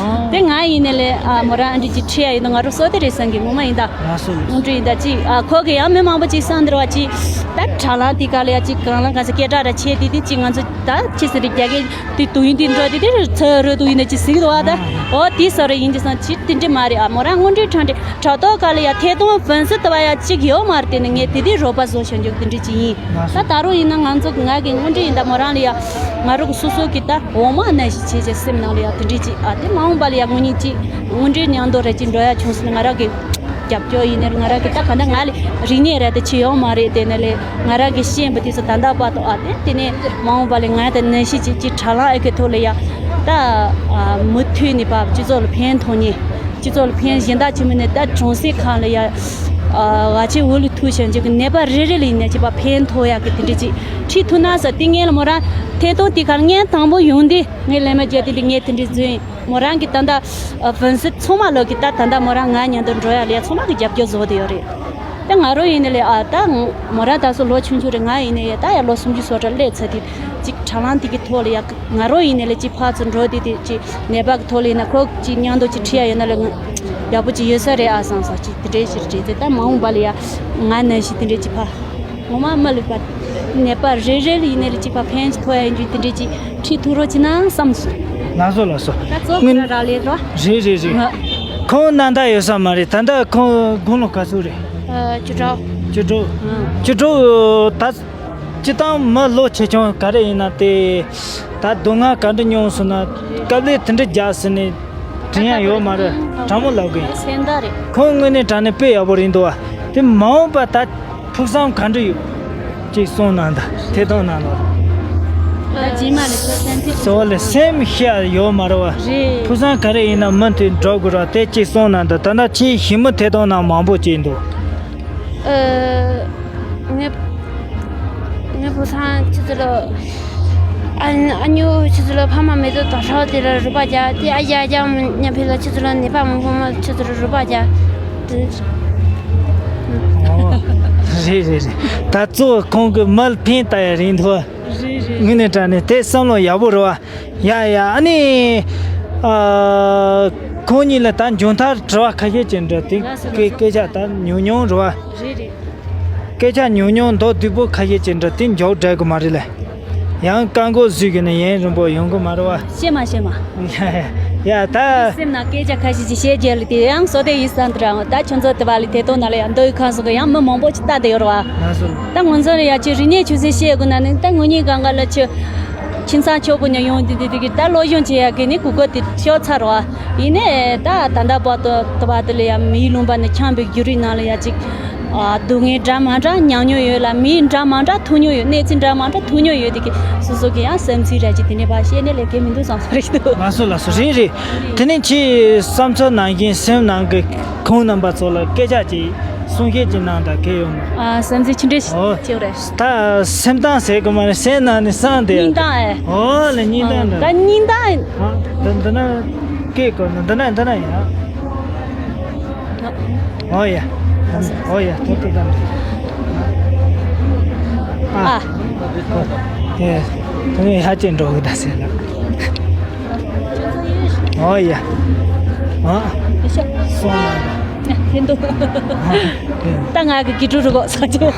དེ་ང་ཡིན་ནས་ལས། ཨ། མོ་རང་ཨ་འདྲ་ཅིག་ཁྲིད་ཡ་ཡིན་ན་ང་རང་བསོད་བདེ་རེད་བསམ་གི་ངོ་མ་ཡིན་ད། ལགས་སོ། དངོས་འབྲེལ་ཡིན་ད་ཅིག་ཨ། ཁོ་གི་ཡང་མི་མང་པོ་ཅིག་བསམ་འདིར་བ་ཅིག་ད་དྲ་ལམ་དེ་ག་ལ་ཡ་ཅིག་གང་ལ་གང་ས་སྐད་གྲགས་ར་ཆེ་དེ་དེ་ཅིག་ང་ཚོ་ད་ཅི་ཟེར་རྒྱ་སྐད་དེ་དུས་ཡུན་དེ་འགྲོ་དེ་དེ་ཚ་རུ་དུ་ཡིན་ན་ཅི་ཟིག་དུ་བ་ད། ཨོ་དེ་ས་རུ་ཡིན་ཅི་སང་ཅི་དེ་འདྲ་མ་རེད། ཨ། མོ་རང་དངོས་འབྲེལ་དྲང་འདྲི་དྲ་ཐོག་ག་ལ་ཡ་ཐད་གཏོང་ཕན་སི་ཏི་བ་ཡ་ཅིག་ཡོད་མ་རེད། དེ་ནི་ངས་དེ་དེ་རོགས་པ་བཟོ་བྱ་འཇུག་དེ་འདྲ་ཅི་ཡིན། ད་ད་རུང་ཡིན་ན་ང་ཚོ་ང་གི་དངོས་འབྲེལ་ཡིན་ད་མོ་རང་ལ་ཡ་ང་རང་གི་སོ་སོ་གི་ད་འོ་མ་ནང་བཞིན་བྱས་བྱས་སེམས་ནང་ལ་ཡ་དེ་འདྲ་ཅི། ཨ། དེ་མ་འོངས་པ་ལ་ཡ་དངོས་གཉིས་ཅི་དངོས་འབྲེལ་མཉམ་དུ་རེ་ཅི་འགྲོ་ཡ་བྱུང་སོང་ན་ང་རང་གི་རྒྱབ་སྐྱོར་ཡིན་ནའི་ང་རང་གི་ད་ག་ད་ང་ལ་རིག་གནས་ར་ད་ཆི་ཡོང་མ་རེད། དེ་ནས་ལས་ང་རང་གི་ཤེས་པ་དེ་ཚོ་ད་ལྟ་བར་དུ། ཨ། དེ་དེ་ནས་མ་འོངས་པ་ལས་ང་ད་ནང་བཞིན་ཅིག་ཅིག་དྲ་ལམ་ཨེ་གི་ཐོག་ལ་ཡ་ད། ཨ། མུ་མཐུད་ནས་བབ་སྤྱི་ཚོགས་ལ་ཕན་ཐོགས་ནས་སྤྱི་ཚོགས་ལ་ཕན་གཞན་དག་ཆི་མོ་ནས་ད་གྲོང་གསེབ་ཁག་ལ་ཡ། ཨ། བ་ཆེ་འུ་ལུ་ཐུག་བྱ་འཇུག་གི་ནད་པ་རེ་རེ་ལ་ཡིན་ནའི་ཅིག་བ་ཕན་ཐོགས་ཡ་གི་དེ་འདྲ་ཅིག་ཁྲིད་ཐུབ་ན་ས་དེ་ངས་ལ་མོ་རང་ཐད་གཏོང་དེ་གར་ངས་དང་པོ་ཡོང་དུས་ངས་ལས་མ་བརྒྱབ་དེ་འདི་ངས་དེ་འདྲ་བཟོས་ཡིན། མོ་རང་གི་ད་ལྟ་ཨ་ཕན་སི་ཚང་མ་ལོག་གི་ད་ད་ལྟ་མོ་རང་ང་མཉམ་དུ་འགྲོ་ཡ་ལས་ཚང་མ་གི་རྒྱབ་སྐྱོར་བཟོ་བསྡད་ཡོད་རེད། ད་ང་རང་ཡིན་ནའི་ལས། ཨ། ད་མོ་རང་ད་སོ་ལོ་ཆུང་ཆུང་རེད། ང་ཡིན་ནའི་ཡ་ད་ཡ་ལོ་སུམ་ཅུ་སོ་ཕྲ་སླེབས་ཚར་དུས་ཅིག་དྲ་ལམ་དེ་གི་ཐོག་ལ་ཡ་ང་རང་ཡིན་ནའི་ལས་ཅིག་ཕར་ཚུར་འགྲོ་དུས་དེ་ཅིག་ནད་པ་གི་ཐོག་ལ་ཡིན་ན་ཁོ་ཅིག་མཉམ་དུ་ཅིག་ཁྲིད་ཡ་ཡོད་ན་ལས་ཡག་པོ་ཅིག་ཡོད་ས་རེད་ཨ་བསམ་ས་ཅིག་དེ་འདྲའི་ཞིག་རེད་དེ། ད་མ་འོངས་པ་ལ་ཡ་ང་ནང་བཞིན་དེ་འདྲའི་ཅིག་ཕར། ངོ་མ་མ་ལུས་པ་ནད་པ་རེ་རེ་ལ་ཡིན་ནའི་ལས་གཅིག་པ་ཕན་ཅིག་ཐོགས་ཡ་ཡིན་རྒྱུ་དེ་འདྲའི་ཅིག་ཁྲིད་ཐུབ་རོགས་བྱེད་ན་བསམ་སོང་། ལགས་སོ་ལགས་སོ། ད་གཙོ་བོ་ར་ར་ལས་རོ། རེད་རེད་རེད། ང་། ཁོང་ན་ད་ཡོད་ས་མ་རེད། ད་ད་ཁོང་དགུང་ལོ་ག་ཚོད་རེད། ཨ། བཅུ་དྲུག་བཅུ་དྲུག་ཨང་། བཅུ་དྲུག་ད་སྤྱི་བཏང་མི་ལོ་ཆེ་ཆུང་ག་རེ་ཡིན་ན་དེ་ད་སྡུག་བསྔལ་ག་འདྲ་མྱོང་སོང་ན་དཀའ་ལས་དེ་འདྲ་རྒྱག་ཟེར་ནས་དྲན་ཡ་ཡོད་མ་རེད། དྲང་མོ་ལབ་གི་ཡིན། སེམས་ཐག་རེད། ཁོང་དངོས་གནས་དྲང་གནས་དཔེ་ཡག་པོ་རེད་འདུག་བ། དེ་མ་འོངས་པ་ད། ཕུགས་བསམ་ག་འདྲ་ཡོད། ཅིག་གསུངས་གནང་དང་ཐད་གཏོང་གནང་ལ། ད་རྗེས་མ་ལ་ཁྱོད་སེམས་ཚེགས་ཟེར་བ་ལ་སེམས་ཤ་ཡོད་མ་རེད་བ། རེད། ཕུགས་བསམ་ག་རེ་ཡིན་ན་མུ་མཐུད་འགྲོ་དགོས་ར་དེ་ཅིག་གསུངས་གནང་དང་། ད་ལྟ་ཁྱེད་ཞི་མོ་ཐད་གཏོང་གནང་མང་པོ་ཅིག་འདུག་ཨ། ངའི་ངའི་ཕུགས་བསམ་ཆུ་ཚོད་ལ། ཨ། ཨ་ཉོ་ཆུ་ཚོད་ལ་ཕ་མ་མེ་ཏོག་དང་ཧྲ་དེ་ལ་རུ་པ་རྒྱ་དེ་ཨ་ཡ་ཡ་མ་ཉ་ཕེ་ལ་ཆུ་ཚོད་ལ་ནེ་པ་མང་པོ་མ་ཆུ་ཚོད་ལ་རུ་པ་རྒྱ། ཨོ། རེད་རེད་རེད། ད་གཙོ་བོ་ཁོང་གི་མི་ལ་ཕན་བཏགས་ཡ་རེད་འདུག་རེད་རེད། དངོས་གནས་དྲང་གནས་དེ་བསམ་བློ་ཡག་པོ་རེད་བ། ཡ་ཡ། ཨ་ནི། ཨ། ཁོང་གཉིས་ལ་ད་མཇུག་མཐར་དྲི་བ་ཁ་ཤས་ཅིག་འདྲ་དེ་ལགས་སོ། སྐད་ལགས་སོ། སྐད་ཆ་ད་ཉུང་ཉུང་རེད་བ། རེད་རེད། སྐད་ཆ་ཉུང་ཉུང་མདོག་སྡུག་པོ་ཁ་ཤས་ཅིག་འདྲ་དེ་མཇུག་སྒྲིལ་གི་མ་རེད་ལ། ཡང་བཀའ་འགོག་བཟོས་གི་ནི་ཡུན་རིང་པོ་ཡོང་གི་མ་རེད་བ། ཤེས་མ་ཤེས་མ། ཡ་ཡ་ད། སེམས་ནང་སྐད་ཆ་ཁ་ཤས་ཅིག་བཤད་རྒྱུ་ལ་དེ་ཡང་བསོད་བདེ་ཡིན་བསམ་དུ་རང་ད་ཁྱོད་ཚོ་དེ་བ་ལི་དེ་དོ་ན་ལ་ཡང་མདོ་ཡི་ཁང་སོང་གི་ཡང་མི་མང་པོ་ཅིག་ལྟ་དེ་ཡོད་རེད་བ། ང་སོང་། ད་ང་ཚོ་ལ་ཡ་ཅིག་རིག་གནས་ཆུ་ཚད་བཤད་དགོས་ན་ནི་ད་ངོ་གཉིས་གང་ག་ལ་ཆུ། ཁྱིམ་ཚང་ཆོག་པོ་ཉོ་ཡོང་དེ་དེ་དེ་གི་ད་སློབ་སྦྱོང་བྱེད་ཡ་གི་ནི་གུ་གོ་དེ་ཤོར་ཚར་བ། ཡིན་ནའི་ད་ད་ལྟ་བར་དུ་དུ་བ་དེ་ལ་ཡ་མིའི་ལུང་པ་ནས་འཁྱམ་པའི་བརྒྱུད་རིམ་ནང་ལ་ཡ་ཅིག་ཨ། སྡུག་བསྔལ་འདྲ་མ་འདྲ་མྱངས་མྱོང་ཡོད་ལ། མི་འདྲ་མ་འདྲ་ཐུག་མྱོང་ཡོད། གནས་ཚུལ་འདྲ་མ་འདྲ་ཐུག་མྱོང་ཡོད་དེ་གི་སོ་སོ་གི་ཡང་བསམ་ཚུལ་ར་ཅིག་དེ་ནས་ཕར་བཤད་ནས་ལས་ཀའི་མི་འདུག་བསམ་ས་རེད་འདུག་ལགས་སོ་ལགས་སོ། རེད་རེད། དེ་ནས་ཁྱེད་བསམ་ཚུལ་ནང་བཞིན་སེམས་ནང་གི་ཁོང་རྣམ་པ་ཚོ་ལ་སྐད་ཆ་ཅིག་གསུང་བཤད་ཅིག་གནང་དང་གལ་ཡོད་མ། ཨ། བསམ་ཚུལ་ཅི་འདྲ་ཞིག་ཨོ། ཅིག་རེད། ད་སེམས་གཏམ་ཟེར་གི་མ་རེད། སེམས་ནང་ནས་བསམ་བསྡད་ཡ། སྙིང་གཏམ་ཨེ། ཨོ་ལ་སྙིང་གཏམ་འདྲ། ད་སྙིང་གཏམ། ཨ། འདི་འདི་ན་སྐད་གོ་ན་འདི་ན་འདི་ན་ཡ། ཨོ་ཡ། ཨོ་ཡ། ཐུག་ཐུག་དང་། ཨ། ཨ། ཨེ། དེ་ནས་ཧ་ཅང་འགྲོ་གི་ད་ཟེར་ལ། ཨོ་ཡ། ཨ། སོང་ལ། ཧེ་འདུག་ད་ང་གི་དགེ་ཕྲུག་རུ་གོ་ས་ཆུ། དགེ་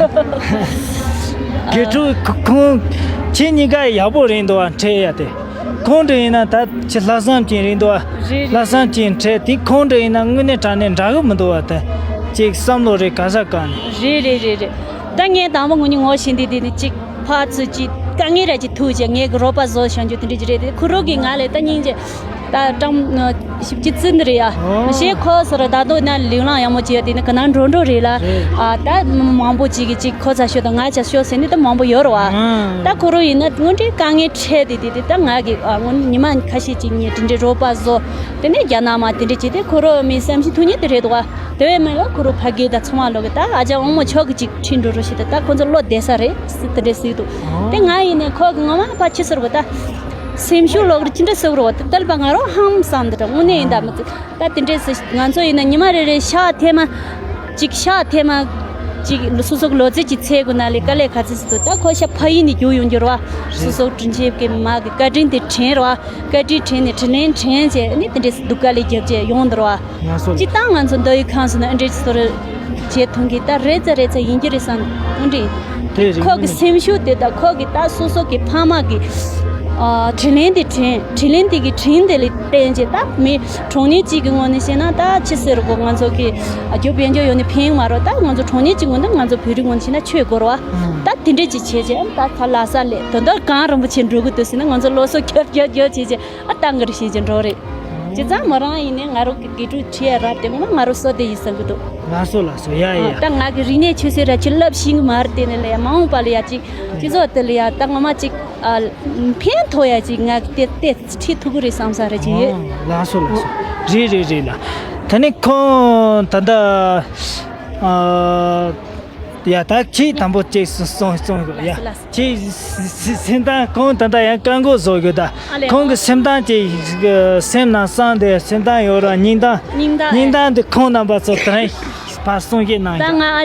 ཕྲུག་ཁོ་ཁོང་ཁྱེད་གཉིས་ཀ་ཡག་པོ་རེད་འདུག་བ། འཕྲད་ཡ་དེ། ཁོང་འདྲ་ཡིན་ན་ད་ཅི་ལྷག་བསམ་ཅན་རེད་འདུག་བ། རེད་རེད། ལྷག་བསམ་ཅན་འཕྲད་དེ་ཁོང་འདྲ་ཡིན་ན་དངོས་གནས་དྲང་གནས་འདྲ་གི་མི་འདུག་བ། ད་ཅིག་བསམ་བློ་རེ་ག་ས་ག་ནས། རེད་རེད་རེད་རེད། ད་ངས་དང་པོ་ངོ་ཉིད་ངོ་ཤེས་འདི་དེ་ནི་ཅིག་ཕར་ཚུར་ཅིག་དཀའ་ངལ་ར་ཅིག་ཐུག་བྱས་ངས་གི་རོགས་པ་བཟོ་བྱ་རྒྱུ་དེ་འདྲ་ཅིག་རེད་དེ། ཁོ་རང་གིས་ང་ལ་ད་སྙིང་རྗེ། ད་ཀྲང་ཞིབ་ཀྱི་བརྩི་འདི་རེད་ཡ། ཨོ། ཞེས་ཁོ་ཟེར་ད་དུང་ན་ལུས་ལང་ཡག་མོ་བྱས་ཏེ་ནི་ག་ན་འགྲོ་འགྲོ་རེད་ལ། རེད། ཨ་ད་མང་པོ་ཅིག་གིས་ཅིག་ཁོ་ཚ་ཤོད་དང་ང་ཚ་ཤོད་ཟེར་ནི་ད་མང་པོ་ཡོད་རེད་བ། ཨང་། ད་ཁོ་རང་ཡིན་ན་སྔོན་འགྲོའི་དཀའ་ངལ་འཕྲད་དེ་དེ་དེ་ད་ང་གི་ཨ་སྔོན་ཉི་མ་ཁ་ཤས་ཅིག་ངས་དེ་འདྲའི་རོགས་པ་བཟོ། དེ་ནས་རྒྱ་ནག་མ་དེ་འདྲ་བྱས་ཏེ་ཁོ་རང་མི་བསམ་ཤེས་ཐུགས་ཉིད་དེ་རེད་འདུག་བ། དེ་བས་མིན་ལ་ཁོ་རང་ཕ་གི་ད་ཚང་མ་ལོག་གི་ད་ཨ་ཅག་དབང་མོ་མཆོག་གི་ཅིག་ཁྲིད་འགྲོ་རོགས་ཞེས་ད་ད་ཁོ་ཚོ་བློ་བདེ་ས་རེད་ཟེར་དེ་འདྲས་ཟེར་གི་འདུག་ཨོ། དེ་ང་ཡིན་ནས་ཁོ་གི་ངོ་མ་ཕ་ཆི་ཟེར་བ་ད། སེམས་ཤུགས་ལོག་རེ་ཅི་འདྲ་ཟེར་བ་ད་དལ་པ་ང་རང་ཧང་བསམ་འདི་འདྲ་དངོས་གནས་ཡིན་ད་མི་ཚེ་ད་དེ་འདྲས་ཟེར་ང་ཚོ་ཡིན་ན་ཉི་མ་རེ་རེ་ཤག་ཐེངས་མ་ཅིག་ཤག་ཐེངས་མ་ཅིག་སོ་སོ་གི་ལོ་ཚད་ཅིག་ཚད་དགོས་ན་ལས་དཀའ་ལས་ག་ཚོད་ཟེར་དུ་ད་ཁོ་ཤ་ཕ་ཡུལ་ནས་རྒྱུགས་ཡོང་རྒྱུ་རེད་བ། སོ་སོ་དྲིན་ཆེན་གི་མ་གི་བཀའ་དྲིན་དེ་དྲན་རེད་བ། བཀའ་དྲིན་དྲན་ནས་དྲིན་ལན་དྲན་བྱས་ནི་དེ་འདྲས་སྡུག་དཀའ་ལས་རྒྱབ་བྱས་ཡོང་འདི་རེད་བ། ང་སོ་ལ། སྤྱིར་བཏང་ང་ཚོ་མདོ་དབུས་ཁམས་སུ་ནི་ཨ་འདྲས་ཚོར་བྱེད་ཐུང་གི་ད་རེ་ཚ་རེ་ཚ་ཡིན་གྱི་རེད་བསམ་འོན་ཏེ། དེ་རེད། ཁོ་གི་སེམས་ཤུགས་དེ་དང་ཁོ་གི་ད་སོ་སོ་གི་ཕ་མ་གི་ཨ་དྲིན་ལན་དེ་དྲན་དྲིན་ལན་དེ་གི་དྲིན་དེ་ལ་བརྟེན་བྱས་ད་མི་གྲོང་ཉེ་གཅིག་གི་ངོས་ནས་བཤད་ན་ད་ཅི་ཟེར་གོ་ང་ཚོ་གི་ཨ་རྒྱུ་དཔལ་འབྱོར་ཡོད་ནི་ཕན་མ་རོ། ད་ང་ཚོ་གྲོང་ཉེ་གཅིག་ངོས་ནས་ང་ཚོ་བོད་རིགས་ངོས་ནས་བཤད་ན་ཆོས་དགོས་ར་བ། ད་དེ་འདྲས་ཅིག་བྱས་བྱས་ཨ་ད་ད་ལ་ས་ལས་དོན་དག་གང་རིན་པོ་ཆེ་འགྲོ་གི་འདུག་ཟེར་ན་ང་ཚོ་ལོ་སོ་རྒྱབ་རྒྱབ་རྒྱབ་བྱས་བྱས། ཨ་ཏང་གི་རེ་ཞེས་ཀྱི་འགྲོ་རེད། བྱས་ཙང་མོ་རང་ཡིན་ནས་ང་རང་གི་དགེ་ཕྲུག་ཁྲིད་ཡ་རབ་དེ་ངོ་མ་ང་རང་བསོད་བདེ་ཡིན་བསམ་གི་འདུག་ལགས་སོ་ལགས་སོ། ཡ་ཡ་ཡ། ད་ང་གི་རིག་གནས་ཆོས་སྲིད་ར་ཅིག་བསླབ་ཤེས་གི་མ་རེད་དེ་ནས་ལ་ཡ་མ་འོངས་པ་ལ་ཡ་ཅིག་སྤྱི་ཚོགས་དེ་ལ་ཡ་ད་ངོ་མ་ཅིག་ཨ་ཕན་ཐོགས་ཡ་ཅིག་ང་གི་དེ་དེ་ཁྲིད་ཐུབ་གི་རེད་བསམ་ས་རེད་ཅིག་ཡོད། ཨོ་ལགས་སོ་ལགས་སོ། རེད་རེད་རེད་ལ། ད་ནི་ཁོང་ད་ལྟ་ཨ། ཡ་ད་ཁྱེད་དང་པོ་ཅིག་གསུང་གསུང་གསུང་ཡ། ལགས་སོ་ལགས་སོ། ཁྱེད་སེམས་སྟངས་ཁོང་ད་ལྟ་ཡང་བཀའ་འགོག་བཟོ་གི་ད། ཨ་ལས། ཁོང་གི་སེམས་སྟངས་ཀྱི་སེམས་ནང་གསང་དེ་སེམས་སྟངས་ཡོད་ར་སྙིང་གཏམ། སྙིང་གཏམ། སྙིང་གཏམ་དེ་ཁོང་རྣམ་པ་ཚོ་དེ་རིང་ཕར་གསུང་བཤད་གནང་ད་རྒྱུ། ང་ཨ་